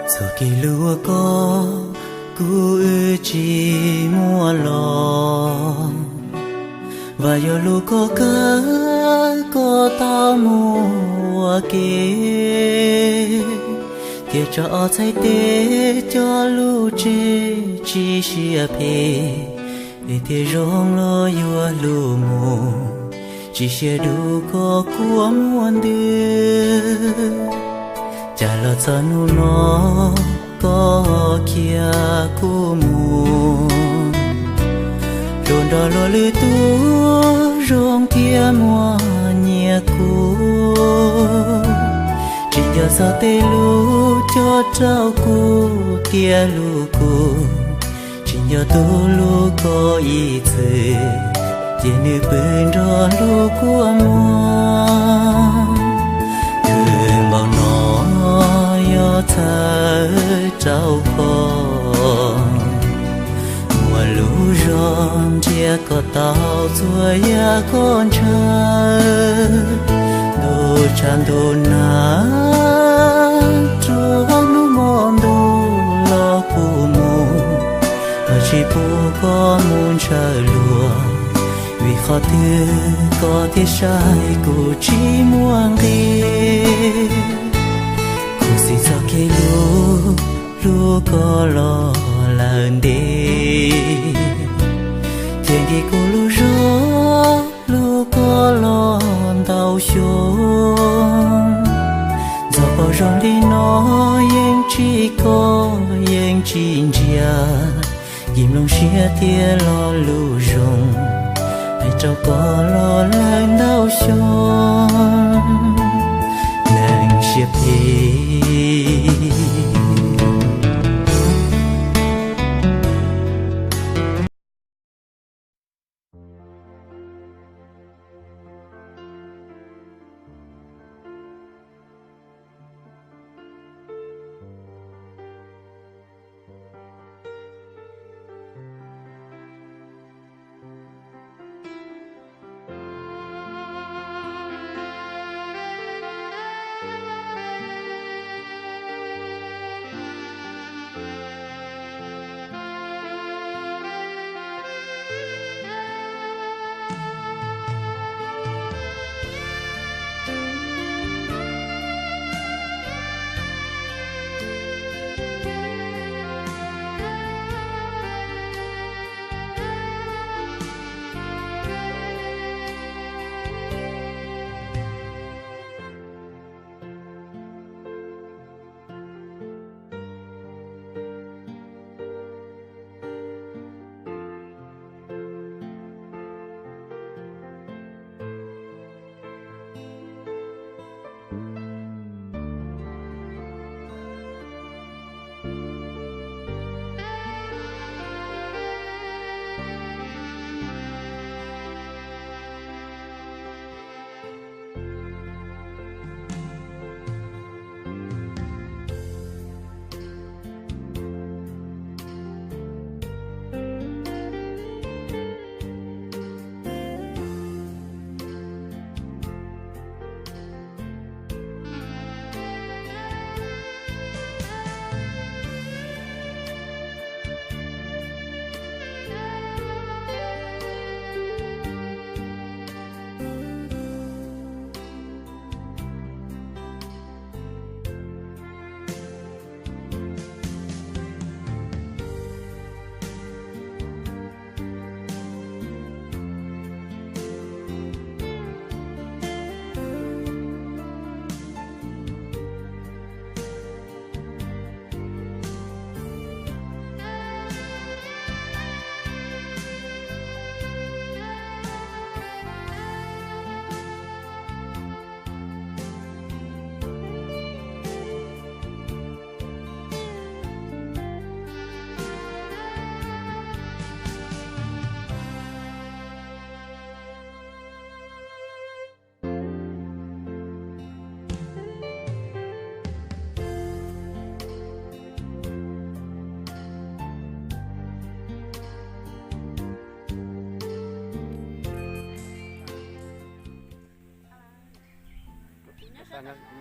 Txoj kev hlub koj kuv wb tsis muaj los, vam yog lub koj kawg koj tau mus ua ke, thiaj tso ob txhais tes coj lub tsev tsis siab phem, es thiaj zoo los yuav hlub mus, tsis siab dub koj kua muag ntws. Cas los txog hnub no koj khiav kuv mus, hlua nrog luag lwm tus zoo thiab muaj nyias kuv. Tsis nco txog tej lus cog rau kuv thiab hlub kuv, tsis nco tus lus koj ib txwm, ces nws pw nrog lub kua muag. Nws npaum no yog txhawb rau koj, muaj lub zog nrhiav koj tau txhua yam koj ntshaw, ntuj tshav ntuj nag, rua hnub hmo ntuj los kuv mus, los tsis pub koj mus ntshaw luag, vim qhov twg koj thiaj saib kuv tsis muaj nqis. Khuv xim txoj kev hlub, hlub koj los lawm ntev, thiaj nkim kuv lub zog hlub koj los ntau xyoo. Ntxog pom zoo li no yeej tsis koj yeej tsis ntsiag, yim mloog siab thiab lo lus zoo, hais rau koj los lawm ntau xyoo, neeg siab phem.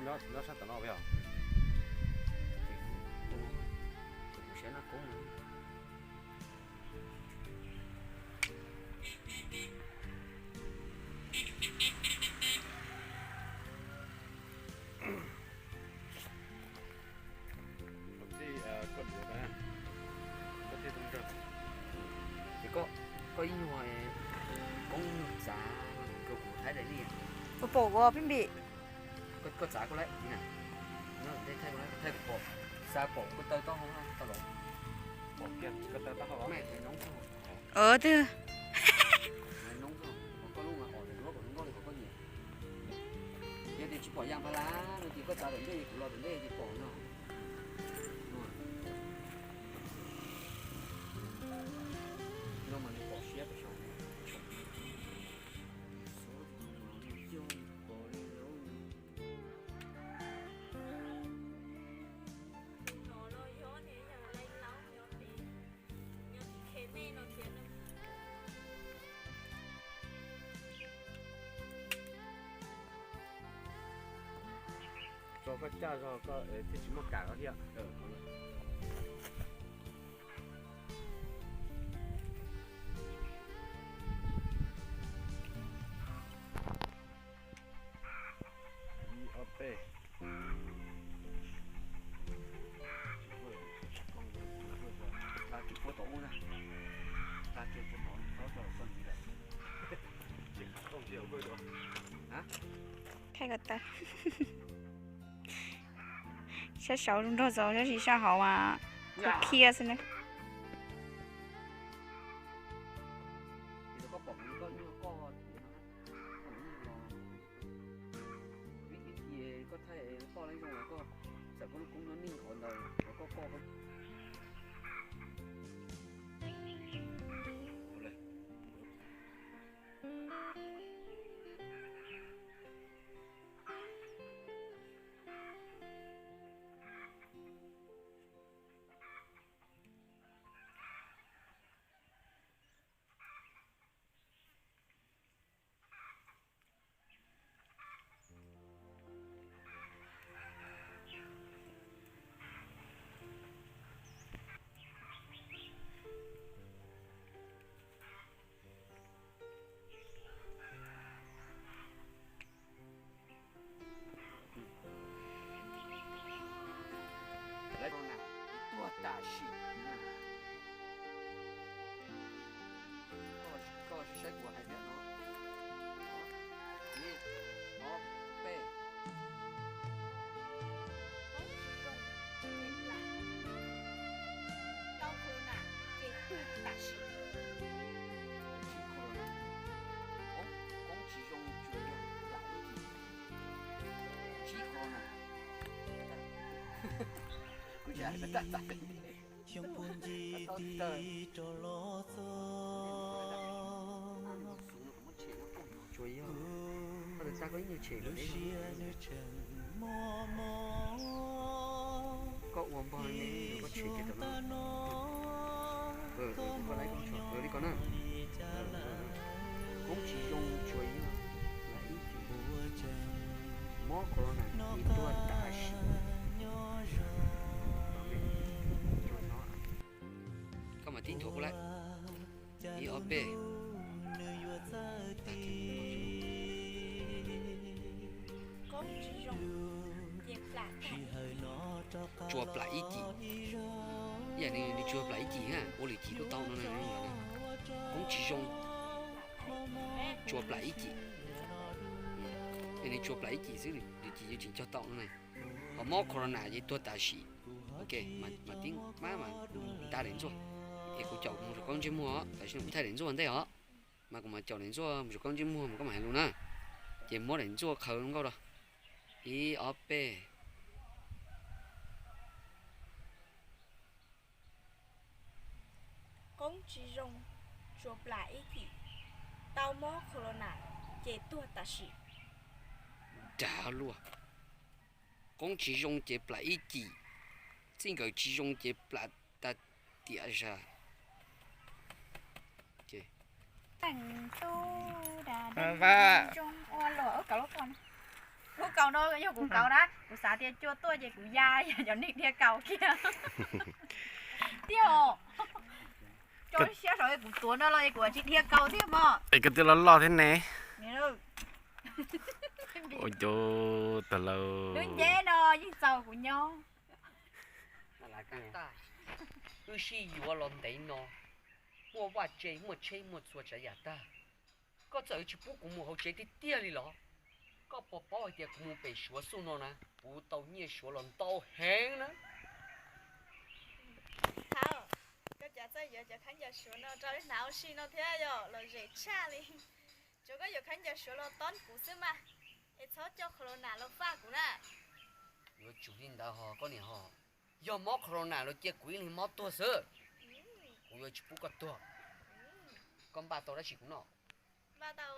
Nyob sab tom no yog, Pom ua pib npim. Koj txav kuv lawm, thaij kuv pom, xav pom koj taw taub hau tau los. Pom kiag koj taw taub hau. Ov twg? Koj lub mas pom ntawm duab kom zoo nkauj li kom koj nyiam. Yog tias tsis pom yas npha lab no ces koj txav ntawm ntej kuv los ntawm ntej ces pom no. No mas nws pom siab pes saud. Tso koj caj zog koj thiaj tsis muaj kam koj thiab. Ib ob peb. Thaij kom tag. Sab saud zoo nraug zos, tab sis sab hauv mas khiav khiav xwb na. Koj thaij koj lab zoo los koj txawm koj lub koob nyob neeg qhov ntawd los koj koj. Lawv tuag tam sim. Koj saib kuv hais tias no. Ib, ob, peb. Koob tsis zoo ces plam. Tau corona ces tuag tam sim. Koob tsis zoo tsuas yog plam ib cim. Tsib corona. Kuv tsis hais tau txaj txaj. Tsuas yog koj tus txaj koj ib nyuag tshem lub siab nws tseem mob mob. Koj ua npog li koj tshem kiag rau no. Koj laib koj tso li ko na. Koob tsis zoo tsuas yog lam ib cim. Mob corona ces tuag tam sim. Koj mam tib nthuav kuv lawm. Ib ob peb. Koob tsis zoo ces plam tag. Tsuas plam ib cim. Ib yam li nws tsuas plam ib cim na, ua lwm cim kuj tau no na. Koob tsis zoo, tsuas plam ib cim. Ib yam li tsuas plam ib cim xwb, lwm cim yuav tseem cog tau no na. Ho mob corona ces tuag tam sim. Ok, mas tib mab mas nta daim ntxuaj. Es kuv caum mus saum koj ntsej muag os, tam sim no kuv thaij daim ntxuaj ntej os. Mas kuv mam caum daim ntxuaj mus saum koj ntsej muag mas koj mam hais lus na. Ces muab daim ntxuaj qhaws zoo nkauj rau. Ib ob peb. Koob tsis zoo, tsuas plam ib cim. Tau mob corona ces tuag tam sim. Dag luaj. Koob tsis zoo ces plam ib cim. Txij nkawm tsis zoo ces plam tag tiam zag. Lub kaus no yog kuv kaus na, kuv xav tias cua tuaj ces kuv ya, yog cov neeg dhia kaus kiag. Tiag os. Cov siab saud kuv tuav no los kuv tsis dhia kaus thiab mog. Es koj twb loj loj thiab ne. Ua cas tag lauj. Lub nceb no yeej txaus kuv nyob. Wb sib yuav los ntev no, muaj vaj tse, muaj tsheb, muaj txhua tsav yam tag, koj txawm tsis pub kuv mus hauv tsev tiag tiag li los? Koj puas paub hais tias kuv mus pem Suav xub no na, kuv tau nyiaj Suav los ntau heev na. Thaum koj cas txawj yuav cov khaub ncaws Suav no rau wb hnav ua si no thiab yog lom zem tshaj li. Tsuav koj yuav khaub ncaws Suav los tob kuv xwb mas, es txhob coj corona los faj kuv na. Yuav tsum li ntawd ho koj niam ho. Yog mob corona los cia kuv ib leeg mob tuag xwb. Kuv yuav tsis pub koj tuag. Koj npaj tau dab tsi kuv noj? Npaj tau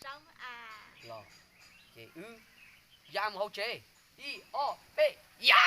zaub a. Los, ces wb ya mus hauv tsev. Ib ob peb, ya!